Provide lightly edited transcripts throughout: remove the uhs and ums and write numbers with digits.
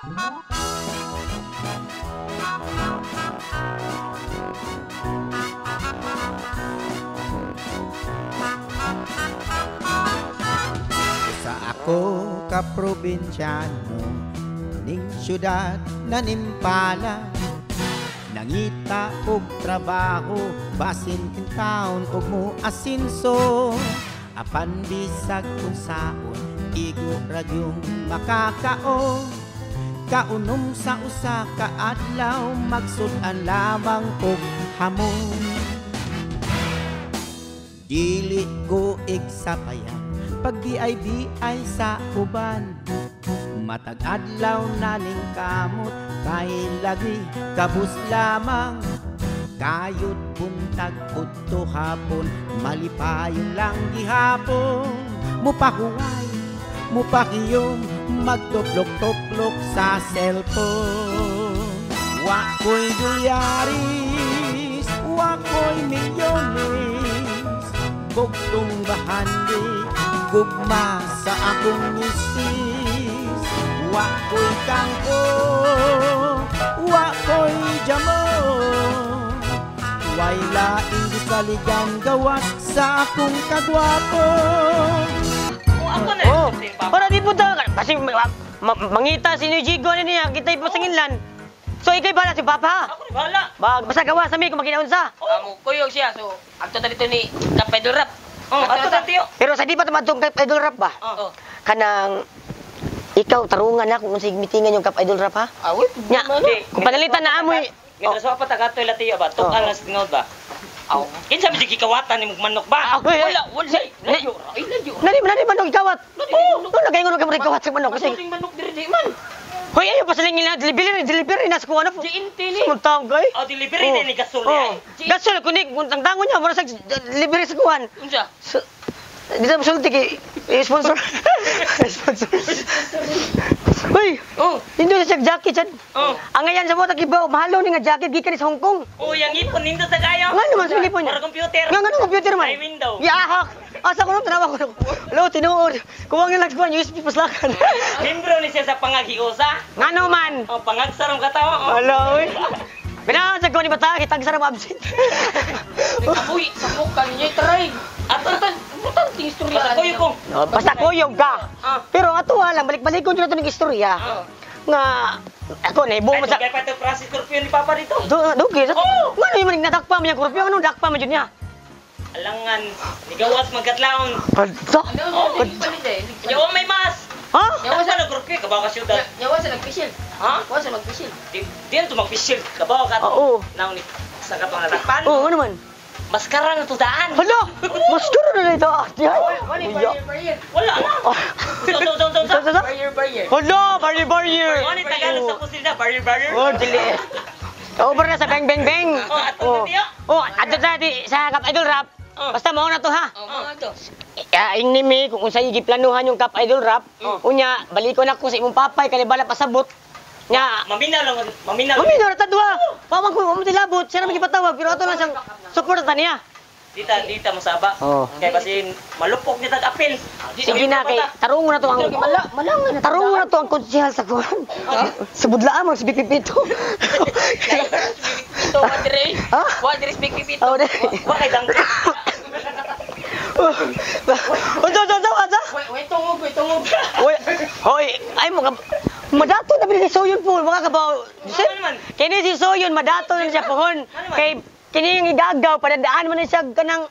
Sa ako ka probinsyano ning syudad na nimpala, nangita og trabaho basin taon og mo asinso, apan bisag unsaon igo ra gyung makakaon. Kaunom sa usa ka adlaw magsud-an lamang og hamon. Dili ko igsapayan pag BIBI sa uban, matag adlaw na ning kamot kay lagi kabus lamang. Kayod buntag udto hapon malipayon lang gihapon. Mupahuway, mupakiyom, magtuplok-tuplok sa cellphone. Wa ko'y dolyaris, wa ko'y milyones, bugtong bahandi, gugma sa akong misis. Wa ko'y kangko, wa ko'y jamo, way laing gisaligan gawas sa akong kagwapo. Ako na. Oh, para di po ta kasi mangita si New Jigo ni niya kita ipasanginlan. So ikay bahala si Papa. Ako ni bahala. Bag basta gawa sa mi kung maginaunsa. Amo kuyog siya so adto ta dito ni Kap Idol Rap. Oh, ato ta tiyo. Pero sa di pa tumadtong Kap Idol Rap ba? Oh. Kanang ikaw tarungan na kung unsay mitingan yung Kap Idol Rap ha. Ah, uy. Nya, kung panalitan na amoy. Oh. Sa pa taga toy latiyo ba? Tukal na sa ba? Aw. Kinsa mi gikawatan ni manok ba? Ah, uy, uy. Wala, wala. Layo ra. Ay, layo. Nani manok ikawat. Oh, no nagaingon ka mo ikawat sa manok kasi. Kasi manok diri di man. Hoy, ayo pasalingin na delivery delivery na sa kuha na po. GNT ni. Sumutang kay. Oh, delivery ni gasol Oh. ni. Gasol kunik kung tangtangon niya mura sa delivery sa kuan. Unsa? So, di na masulti kay sponsor. Sponsor. Hoy, Oh. hindi na siya jacket sad. Oh. Ang ngayon sa mo tagibaw, mahalo ni nga jacket gikan ni sa Hong Kong. Oh, yang ipon nindot sa kayo. Nga naman sa ipon niya. Para computer. Nga nga computer man. Ay window. Yaahak. Asa ko nung tanawa ko. Lo tinuod. Kuwang lang sa USB paslakan. Membro ni siya sa pangaghiusa. Ngano man? Oh, pangagsarom katawa. Oh. Hala oy. Binahan sa ko ni bata kitag sa absent. Apoy, samok ka ninyo try. Ato Butan, butan ting istorya. Basta kuyog ko. No, basta kuyog ka. Ah. Pero ato lang balik-balikon jud nato ning istorya. Ah. Nga ako na ibuo Ay, mo sa dugay pa ito Francis Scorpio ni Papa dito. Do dugi sa. Oh! Ngano yung maning nadakpa man yung kurpyo, anong dakpa man jud niya? Alangan, nigawas magkatlaon. Kadto. Ano, palit eh. Yawa may mas. Ha? Yawa sa nagkurpyo, kabaw ka syudad. Yawa sa nagpisil. Ha? Yawa sa nagpisil. Di na ito magpisil. Kabaw ka. Oo. Naon ni sa kapang natakpan. Oo, ano man? Maskara na to daan. Hala! Maskara na ito. Wala, barrier, barrier. Wala na. Oh. So, so, so, so, so. Sa? Barrier, barrier. Hala, barrier barrier. Ano ni Tagalog sa pusil na? Barrier, barrier? Oh, dili. Over na sa bang bang bang. Oh, ato na tiyo. Oh, ato na di sa Kap Idol Rap. Oh. Basta mao na to ha. Oh, mga to. Ingni mi kung unsay giplanuhan yung Kap Idol Rap. Unya, balikon ako sa imong papay kanibala pasabot. Nya, Maminaw lang. Maminaw. Maminaw ra ta duha. Pamang ko mo tilabot, siya ra magipatawag pero ato lang siyang support ta niya. Dita, dita mo saba. Oh. Kaya basin malupok niya tag-apil. Sige na kay tarungo na to ang Malang na. tarungo na to ang konsehal sa kuan. Sa budlaan mo si BP Pito. Pito, wa dire. Ha? Wa dire speak pito. Oh, di. Wa kay dangko. Unsa unsa unsa unsa? Wait, tungog, wait, tungog. Hoy, hoy, ay mo madato na si Soyon po, mga kabaw. Ano naman? Kini si Soyon madato na siya pohon. Ano naman? Kay kini yung igagaw padadaan man na siya kanang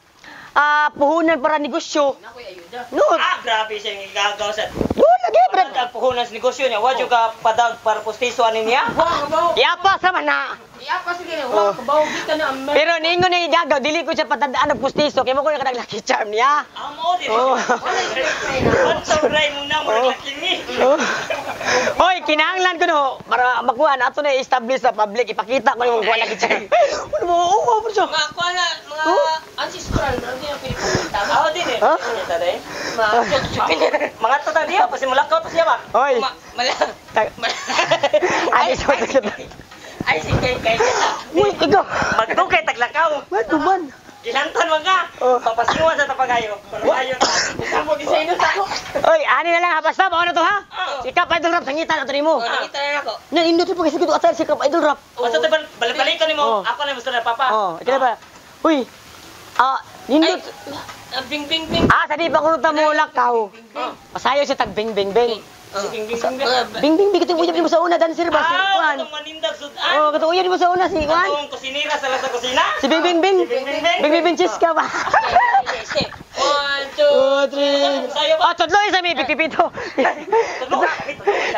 puhunan para negosyo. Nakoy ayuda. No, Ah, grabe siya yung igagaw sa... do lagi brad. Ang puhunan sa negosyo niya, wadyo ka padag para postiso ani niya. Wa kabaw. Iapa sa man na. Iapa sige, wa kabaw kita na ang Pero ningon yung igagaw, dili ko siya padadaan og pustiso kay mo ko yung lucky charm niya. Ah, mo din. Oh. Bantaw ray mo na mo ni. Oh. Hoy, kinahanglan ko no para makuha na ato na i-establish sa public, ipakita ko yung kuha lucky charm. Ano mo? Oo, oh, siya. Mga kuha na, mga Oh. ancestral, ano din ang pinipakita. Ako din eh. Ha? Ano taday? Ma, Mga to tadi pa simula ka to siya ba? Hoy. ma, mala. Ay, sorry. Ay, si kay kay. Uy, ikaw. Magdukay taglakaw. Ano man? Gilantan man ka. Oh. Papasiwa sa tapagayo. Pagayo ta. Samo designer sa ako. Oy, ani na lang ha, basta mao na to ha. Oh. Si Kap Idol Rap sangitan ato nimo. Oh, nakita na ako. Nya indot pa kasi kuto atar si Kap Idol Rap. Basta te balik-balikan nimo. Oh. Ako na gusto na papa. Oh, ikala ba? Uy. Ah, nindot. Ay, bing bing bing. Ah, sa di pa kuno ta mo lakaw. Pasayo siya tag bing bing bing. Si Bing Bing Bing. Bing bing bing katong uyab nimo sa una dancer ba si Ah, Juan. katong manindag sudan. Oh, katong uyab nimo sa una si Juan. Katong kusinira sa sa kusina. Si Bing Bing Bing. Bing Bing Bing. Bing Bing Bing cheese ka ba? Step. One, two. Two, three. Sayo ba? Oh, tudlo isa mi pipito. Tudlo.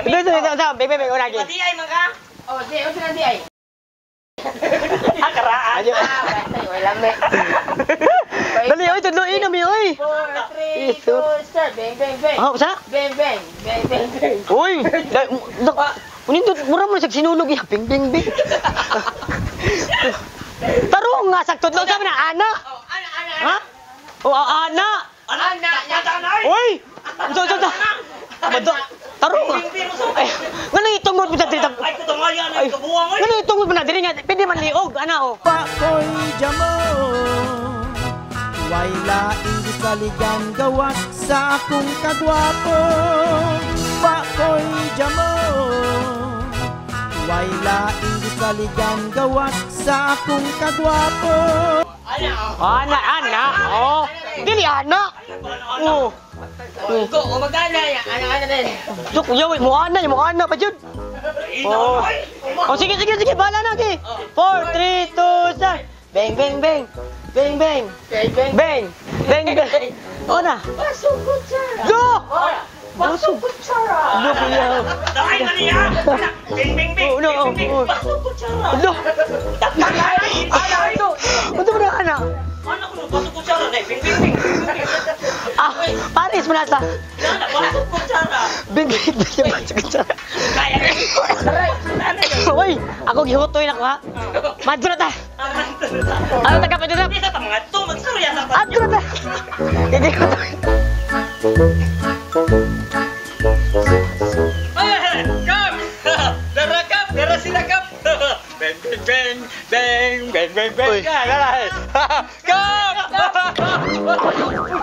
Tudlo isa sa bing bing bing una gi. Pati ay man ka. Oh, di, unsa na di ay? Ah, karaan. Ayo. Ah, basta wala me. Dali oy, tudlo ina mi oy. 4, 3, Ito. 2, start. Bang, bang, bang. Oh, sa? Bang, bang. Bang, bang, bang. Uy, unindot mura mo sa sinulog ya bing bing bing. Tarong nga sa tudlo sa na ana. Oh, ana, ana, Ha? Oh, ana. Ana, Ana, ana, ay. Uy! So, so, so. Mado, tarong nga. Bing bing mo sa. Ay, ngano itungod mo sa diri? Ay, kutong ay, ana, Ay, kabuwang ay. ngano itungod mo na diri nga pwede man liog ana oh. Pa ko'y jamo. Way laing gisaligan gawas sa akong kagwapo. Pa ko'y jamo. Way laing gisaligan gawas sa akong kagwapo. Ana, ana. Oh. Dili ana. Oh. Go, oh, magana ya. Ana, ana din. Duk, yaw, mo ana, mo ana pa jud. Oh. Oh, sige, sige, sige, bahala na, okay. 4, 3, 2, start. Bang, bang, bang. Bang, bang. Bang, bang. Bang. Bang, bang. Oh na. Pasok kutsara. Go! Pasok kutsara. Look, yaw. Dahil na niya. Bing bing bing. Oh, no, Bing bing oh, bing. oh. Pasok kutsara. Lo. Dakdak ay. Ay, ay. Unsa man na ana? Ano ko pasok kutsara na bing bing bing. Ah, pares mo na sa. Nana, pasok kutsara. Bing, bing, bing, bing, bing. Kaya ni. Uy, ako gihutoy na ko ha. Madto na ta. Ano taga pa dito? Hindi sa mga to magsurya sa Adto na ta. Gihutoy. Kap! Dara kap, dara sila kap. Bang bang bang bang bang bang bang. Uy. Kap!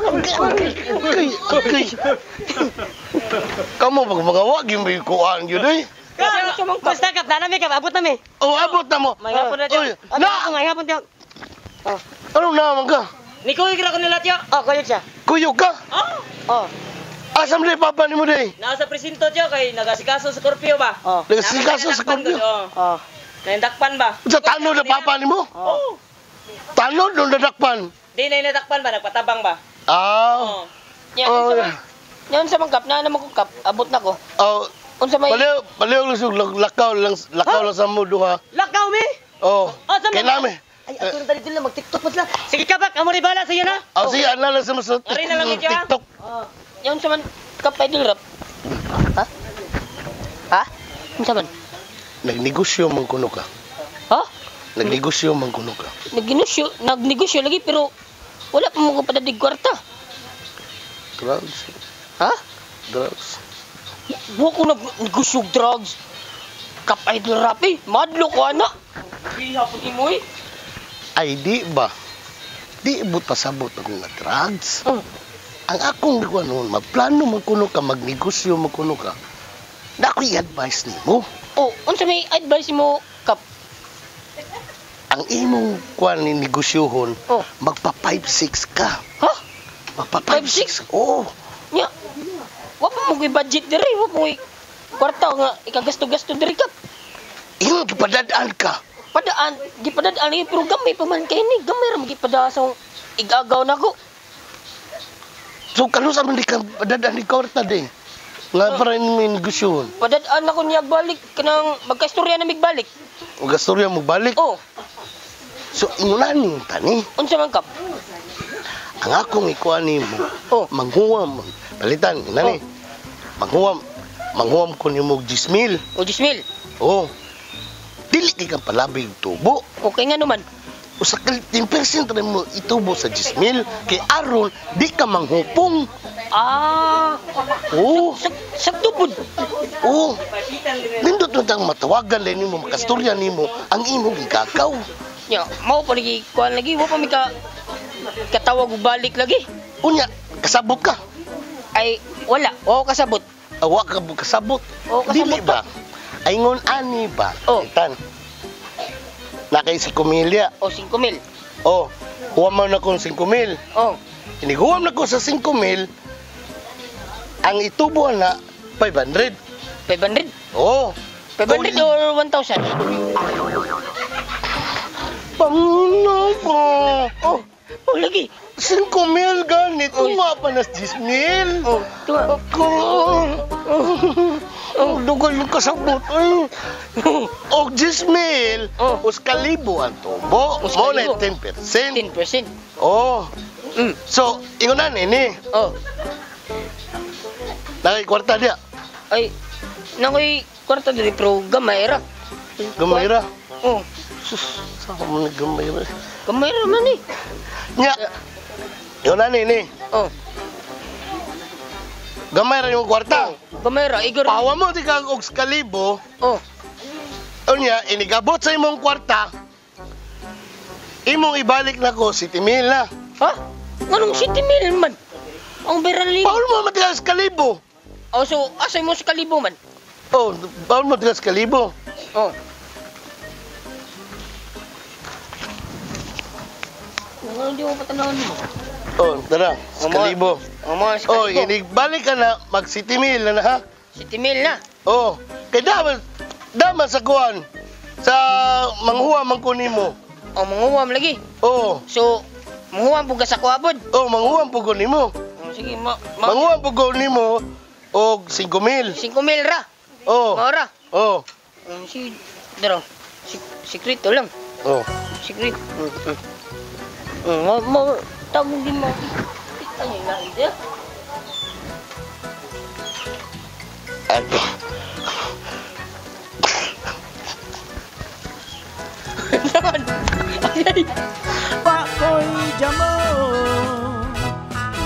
Okay, okay. Kamu pag mga wag yung may kuhaan yun eh. Basta kap, na nami kap, abot nami. Oh, abot na mo. May hapon na tiyo. Uy, Na, na! may hapon tiyo. Oh, Anong naman ka? Nikoy kira ko nila tiyo. oh, kuyog siya. Kuyog ka? Oh, Oh, Asam na papa ni mo day? nasa presinto tiyo kay nagasikaso sa Scorpio ba? oh, Nagsikaso sa Scorpio. Scorpio. Oh. oh. Naindakpan ba? Sa tanod na papa ni mo? Oh. Tanod nung nadakpan. Di na inadakpan ba? Nagpatabang ba? Ah. Oo. Nya, Oh, unsa man? Nya, unsa man kap? Na naman ko kap. Abot na ko. Oh, Unsa may baliw, baliw lang sa lakaw lang, lakaw lang sa mo duha. Lakaw mi. Oh. Oh, sa Kay nami. Ay, ato na dali dili mag-TikTok mo sila. Sige ka bak, amo ni bala sa iyo na. Oh, sige, ana lang sa mo sa Ari na lang ito, ah. TikTok. Nya, unsa man kap idol rap? Ha? Ha? Unsa man? Nagnegosyo man kuno ka. Ha? Nagnegosyo man kuno ka. Nagnegosyo, nagnegosyo lagi pero wala pa mo ko padadig kwarta. Drugs, Ha? drugs. Wa ko nagnegosyo og drugs. Kap idol rap eh. Madlo ko ana. Bihapon imo eh. Ay, di ba? Di ibot pasabot ang mga drugs. Oh. Ang akong kuan noon, magplano man kuno ka, magnegosyo man kuno ka. Na ako'y advice nimo. Oh, unsa may advice mo kap? Ang imong kuan ni negosyohon, Oh. magpa 5-6 ka. Ha? Magpa 5-6? Oo. Nya. Wa pa mo ko'y budget diri, wa mo ko'y kwarta nga ikagasto-gasto diri kap. Ingon gipadadaan ka. Padaan, gipadaan lagi pero gamay pa man kay ni, gamay ra magipada sa igagaw nako. So kanus man di ka padadaan ni kwarta di. Nga para ni may negosyohon. Padadaan ako niya balik kanang magkaistorya na migbalik. Ang gastorya mo balik. Oh, So ingon ni tani. unsa man kap? Ang akong ikuan nimo, Oh. manghuwam, palitan, inani. Manghuwam, manghuwam ko nimo og 10,000. O 10,000. Oh. Dili kay kang palabig tubo. Okay nga naman. Usa ka 10% rin mo itubo sa 10,000 kay aron di ka manghupong. Ah, Oo. sakto pud. Oo. Nindot mo tang matawagan din nimo makastorya nimo ang imong gigagaw. Nya, mao pa lagi kuan lagi wa pa mi ka Katawag og balik lagi. Unya, kasabot ka. Ay, wala. Oo, kasabot. Awa ka kasabot. Oo, kasabot Dili ba? Aingon ani ba? Oh. Tan. Nakay si Kumilya. O, 5,000. Oh, huwam man na kong 5,000. Oh, Iniguwam na ko sa 5,000. Ang itubo na 500. 500. Oh. 500 or 1,000? Panguna ko. Oh, oh lagi. 5,000 ganit. Tunga pa na 10,000. Oh, tunga. Ako. Oh, dugal yung kasabot. Ay. Og 10,000, Oh. us kalibo ang tubo. Us Mo na kalibo. 10%. 10%. Oh. Mm. So, ingon na nini. Oh, Nakay kwarta diya. ay, nakoy kwarta diri pero gamay ra. Gamay ra. Oh, Sus, saan mo na gamay ra? gamay ra man eh. Nya. Ingon na nini. Oh, Gamay ra yung kwarta. gamay ra igor. Pawa mo di kag og kalibo. Oh, Unya, inigabot sa imong kwarta. Imong ibalik na ko si Timila. ha? Nganong 7,000 man? Ang pera nimo. Paul mo matigas kalibo. Oh, so asa mo sa kalibo man? Oh, paul mo matigas kalibo. Oh. Ano di mo patanawon mo? Oh, tara, sa kalibo. Oh, mga sa Oh, kalibo. inigbalik ka na, mag si Timila na ha. 7,000 na. Oh, kay daman, daman sa kuan. Sa manghuwa man ko nimo. Oh, manguwam lagi. Oh, So, manguwam pug ka sa kuabod. oh, manghuwa po ko nimo. Oh, sige, ma, ma Manghuwa po ko nimo og 5,000. 5,000 ra. Oh, Mao ra. oh, Oh, sige, daro. Sikreto lang. oh. Secret. Ma, ma, tawag din mo. Ano yung idea? Ato. Naman. Ay, Pakoy jamo.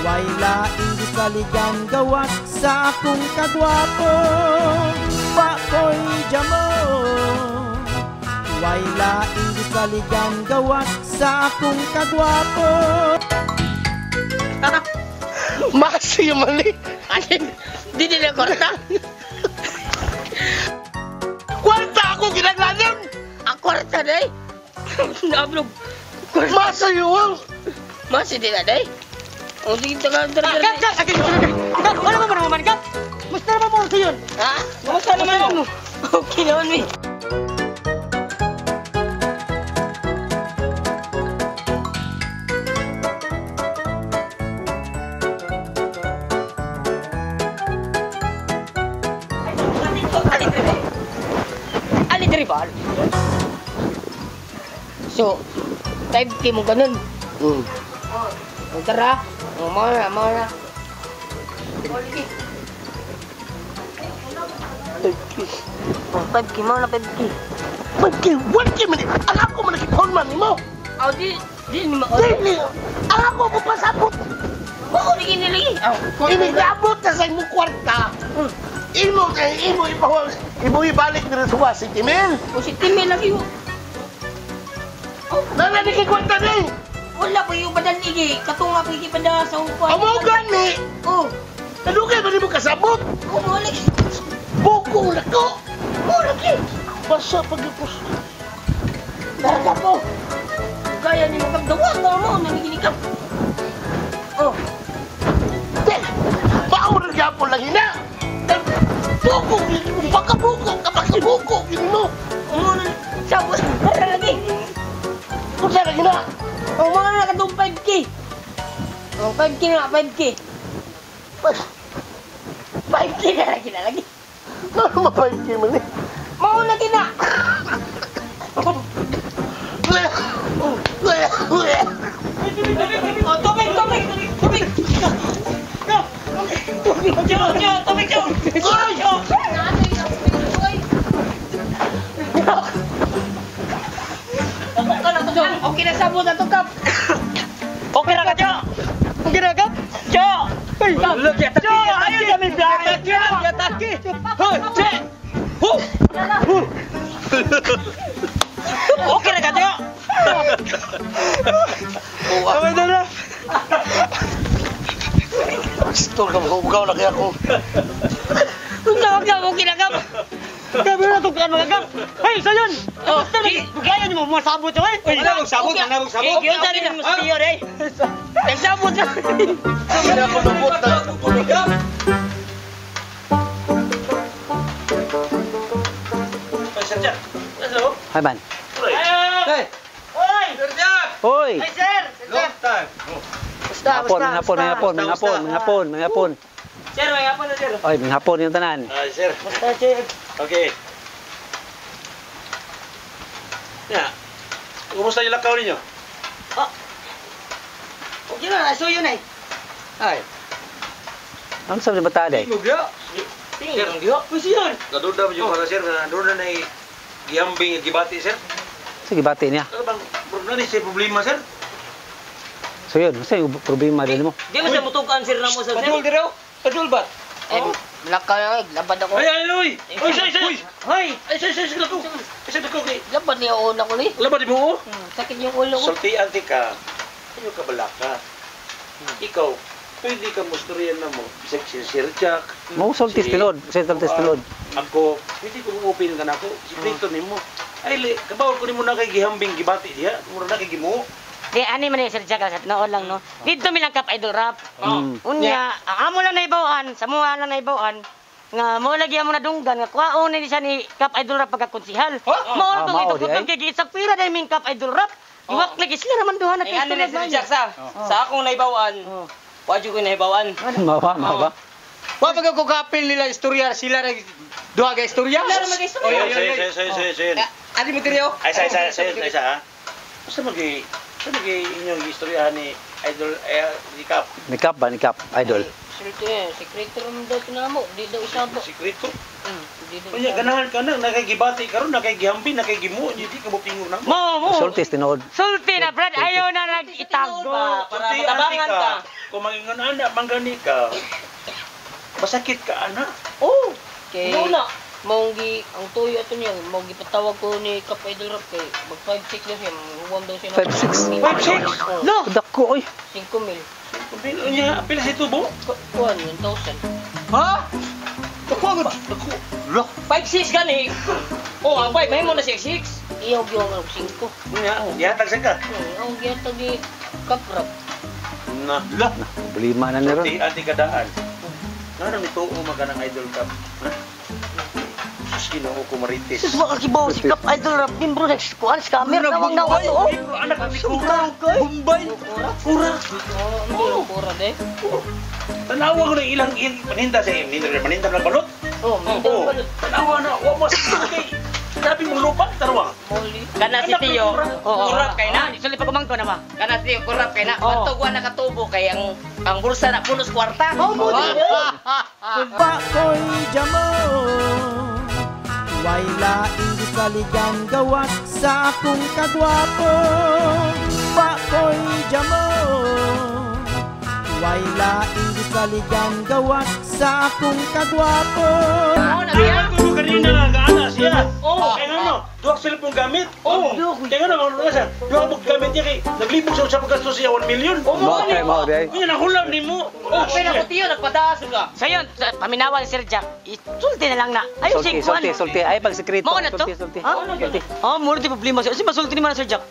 Way laing gisaligan gawas sa akong kagwapo. Pakoy jamo. Way laing gisaligan gawas sa akong kagwapo. Masi man ni. Alin? Di nila kwarta. Kwarta ako ginaglanan. Ang kwarta day. Nablog. Kwarta. Masa yun. Masi din na day. O sige, taga, taga, Kap, kap, kap, wala ba naman, kap? Musta naman mo sa yun? Ha? Kumusta naman mo? Okay naman, mi. Ali diri ba? So, 5K mo ganun. Mm. O, tara. O, mga na, mga na. O, 5K, mga na 5K. 1K, 1K man. Ang ako man nakipon man nimo. O, di, di ni ma. Dili. Ang ako ko pasabot. Bako ni kiniligi. O, Inigabot na sa imong kwarta. Imo kay imo ipahuwam, imo ibalik diri sa si Timil. o, si Timmy lagi. O, Nana ni kay kwarta ni. wala pa yung badan igi. Katunga pa igi pada sa upan. Amo gani. O, Ano kay man nimo kasabot? o, mo lagi. Buko na ko. O, lagi. Basa pagipos. Dara po. Gaya ni mo kang dawa ko mo nanginig ka. Oh, Te, bao na gyapon lang hina. Buko, pagkabuko, kapagkabuko, yun mo. umo na sabot dara lagi. Kung saan lagi na? Oh, mga na katong 5K. Oh, 5K na, 5K. 5K na lagi na lagi. Ano ma 5K man eh? Mao na kina. Oh, tubig, tubig, tubig. Tubig, tubig, tubig, tubig. Okay na sabot na to, Kap. Okay ra ka, Jo? Okay ra ka? Jo! Jo, ayun kami biyahe. Jo, yataki. Hoy, che. Hu. Hu. Okay ra ka, Jo? Okay na. Pastor ka, mahugaw na kaya ko. Unsa ka mo kinagap? Grabe na itong mga gap. Hey, sayon! Oh, Basta bugayan mo, mga sabot eh. Uy, wala mong sabot, wala mong sabot. Yun sa rin mo siyo eh. Nagsabot na. Hindi ako lubot na. Sir Jack. Hello. Hi, man. Hey. Oy! Sir Jack! Hoy! Hey, sir! Long time. Basta, Hapon, hapon, hapon, hapon, hapon, hapon. Sir, may hapon na sir. Oy, hapon yung tanan. Ah, sir. Basta, sir. Okay. Ya. Kumusta yung lakaw ninyo? Okay na, so yun eh. Ay. Ano sabi ni bata day? Tingin lang diho. Uy, yun! Naduda mo yung para sir, naduda na gihambing gibati sir. Sige, bati niya. Ano bang problema ni siya problema sir? So yun, basta yung problema din mo. Di mo siya mutukan sir na mo sa sir. Padul diraw. Padul ba? Eh, lakaw na labad ako. Ay ay oy. Oy say say. Hoy! Ay say say sige ko. Ay say ko kay. Labad niya una ko ni. Labad mo. Sakit yung ulo ko. Sultian ti ka. Ayo ka balaka. Ikaw, pwede ka mustoryan na mo. Bisag si Sir Jack. Mo sultis tilod, sultis tilod. Ako, pwede ko open ka nako. Sikreto nimo. Ay, li, kabaw ko nimo na kay gihambing gibati diha. Mura na kay gimuo. Di, ani man eh, Sir Jack, sa noon lang, no? Dito milang Kap Idol Rap. Mm. Unya, ang amo lang naibawaan, sa mua lang naibawaan, nga mo lagi amo nadunggan nga kwaon ni siya ni Kap Idol Rap pagkakonsihal. Mao Ah, tong mao ito di ay. kutong kay giisang pira dahil ming Kap Idol Rap. Iwak lagi sila naman duha na Eh, ano ni Sir Jack sa? Sa akong naibawaan. Wa jud ko naibawaan. Mawa, mawa. Wa pa ko kapil nila istorya sila ra duha ka istorya. Sila ra mag-istorya. Oy, say say say say say. Ani mo diri oh. Ay say say say say ha. Sa magi sa magi inyong istorya ni Idol eh, ni Kap. Ni Kap ba, ni Kap, idol. Sulti eh, sekreto ram daw tinamo, di daw isaba. Sikreto. Di daw Unya isaba. ganahan ka na nakagibati karon nakagihambing nakagimuo di ka mo pingo na. Mo, mo. Sultis tinuod. Sulti na, Brad. Ayaw na nag-itago. Ba, para Sulti, matabangan ante ka. Kung mangingon ana manggani ka. Masakit ka ana. Oh, kay maong gi ang tuyo ato niya, maong gipatawag ko ni Kap Idol Rap kay mag 5-6 daw siya, huwam daw siya. 5-6. 5-6. No! Dako oy. 5 mil. Kumbil unya pila sa tubo? Kuan 1,000. Ha? Dako ang Dako. Loh. 5-6 gani. Oh, ang 5 mahimo na siya 6. Iyaw gyud ang 5. Unya, gihatag sa ka. Ang gihatag ni Kap Rap. Na, la. Problema na ni ron. Sulti ante ka daan. Ngano ni tuo maganang Idol Cup? Ha? Sus Ginoo ko marites. Sus, makakibaw si Kap Idol Rap. Nimbro, nag-kuhan, scammer. Nawang nawa to, oh. Libro anak ni Kura. Bombay. Kura. Oh, hindi oh. Kura de. Tanawa ko na ilang ilang paninda sa iyo. Paninda paninda ng balot. Oh, Oo. Tanawa na wa mo sa kay. Grabe mong lupa, tanawa. Moli. Kana si Tio, kurap kay na. Sulti pa kumangko na ba? Kana si Tio, kurap kay na. Oo. Bantog wa nakatubo kay ang bulsa na punos kwarta. Oh, mo di. Bakoy jamo. Way laing gisaligan gawas sa akong kagwapo. Bakoy jamo. Way laing gisaligan gawas sa akong kagwapo. Mao na Ay, siya. ako ko kanina nga gaana siya. Oo. Kaya nga no, duha ka cellphone gamit. Oo. Kaya nga no, mga siya. Duha mo gamit niya kay naglibog sa usap gasto siya 1 million. Mao kay mao day. Unya nahulam nimo. Oh, pero ko Tio nagpadaas ka. So yun, paminawan Sir Jack, isulti na lang na. Ayaw Sulti, siya kuhan. sulti, sulti. Ay pag sekreto. Mao na to? Sulti, sulti. Ha? Sulti. Oh, muro di problema siya. Kasi masulti ni man Sir Jack.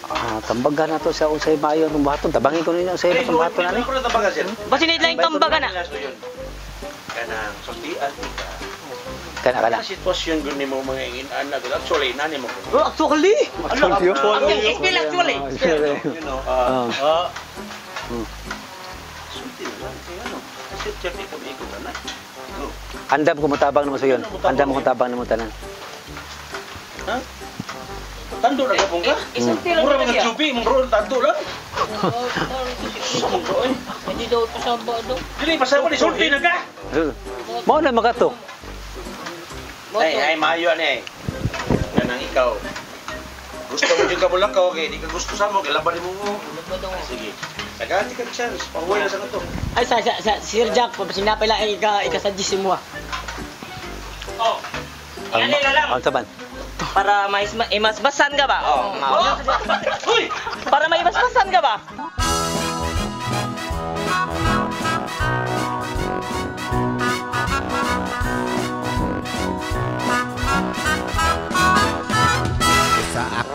Ah, tambagan na to sa unsay maayo ng buhaton. Tabangin ko ninyo unsay Ay, itong buhaton ani. Ako na tambagan sir. Basta ni lang tambagan na. Yun. Kanang sultian ka. Kana kana. Sa sitwasyon gud nimo mga ingin-ana gud. Actually, inani mo ko. Oh, actually. Actually. Ang spill actually. You know, ah, Ah. ah. Hmm. Sulti na lang kay ano. Kasi check ikaw ikaw na na. Ikaw. Andam ko motabang naman sa yun. Andam ko tabang naman tanan. Ha? Tando na gapon ka? Isulti lang Mura na mga siya. tsubi, mong roon tando lang. Oh, Sa mong roon. Hindi daw pasaba daw. Dili pasama ni sulti na ka. Mao na makato. Ay, ay maayo ani ay. Kanang ikaw. Gusto mo jud ka mulakaw kay di ka gusto sa mo kay laban nimo mo. Ay, sige. Tagati ka chance, pahuway na sa kato. Ay, sa Sir Jack, sinapay lang ika, ika-suggest mo ah. Oh. Ano na lang Ang taban. para mais imasbasan ka ba? Oh. Uy! Para maibasbasan ka ba?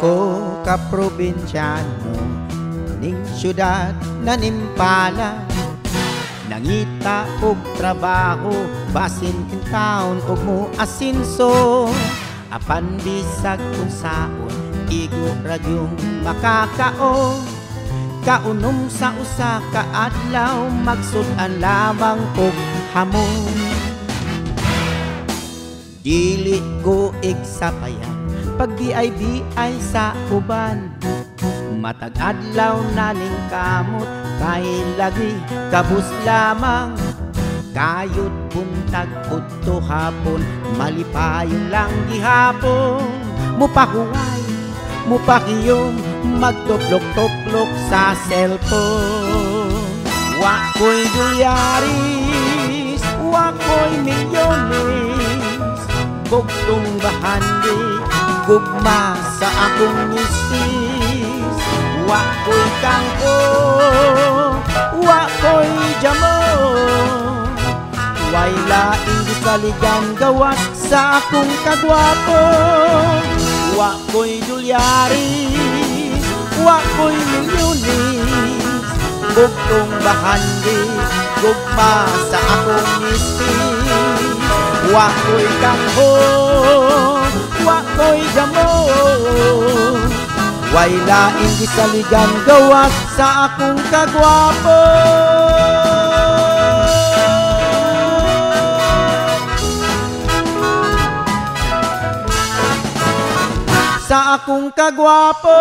ko ka probinsyano ning syudad na nimpala. Nangita og trabaho basin taon og mo asinso. Apan bisag unsaon, igo ra gyung makakaon. Kaunom sa usa ka adlaw, magsud-an lamang og hamon. Dili ko igsapayan pag BIBI sa uban. Matag adlaw na ning kamot kay lagi kabus lamang. Kayod buntag udto hapon, malipayon lang gihapon. Mupahuway, mupakiyom, magtuplok-tuplok sa cellphone. Wa ko'y dolyaris, wa ko'y milyones, bugtong bahandi, gugma sa akong misis. Wa ko'y kangko, wa ko'y jamo, way laing gisaligan gawas sa akong kagwapo. Wa ko'y dolyaris, wa ko'y milyones, bugtong bahandi, gugma sa akong misis. Wa ko'y kangko, wa ko'y jamo, way laing gisaligan gawas sa akong kagwapo. Sa akong kagwapo.